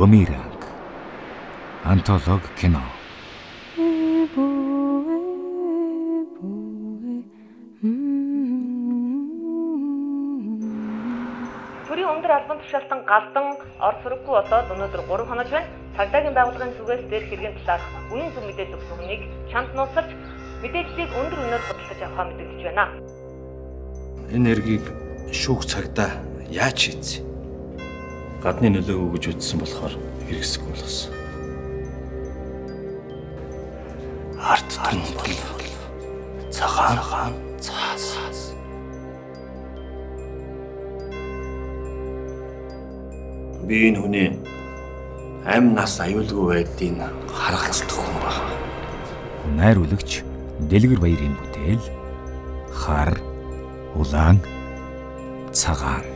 Бумеранг. Антолог кино. Төрийн өндөр албан тушаалтан галдан ор сураггүй болоод өнөөдөр 3 хонож байна. Цагдаагийн байгууллагын зүгээс дээрх хэргийн талаарх үнэн зөв мэдээлэл өгсөн хүнийг чамд нууцлж мэдээллийг өндөр үнээр худалдаж авахаа мэдэгдэж байна. Энэ хэргийг шүүх цагдаа яаж хийцээ? Гадны нөлөөгөө гэж үзсэн болохоор хэрэгсэхгүй болгосон. Арт түн бол цагаан цаас. Би энэ хүний амь нас аюулгүй байдлыг харгалзах хүн байна. Найруулагч Дэлгэр Баярын бүтээл Хар, Улаан, Цагаан.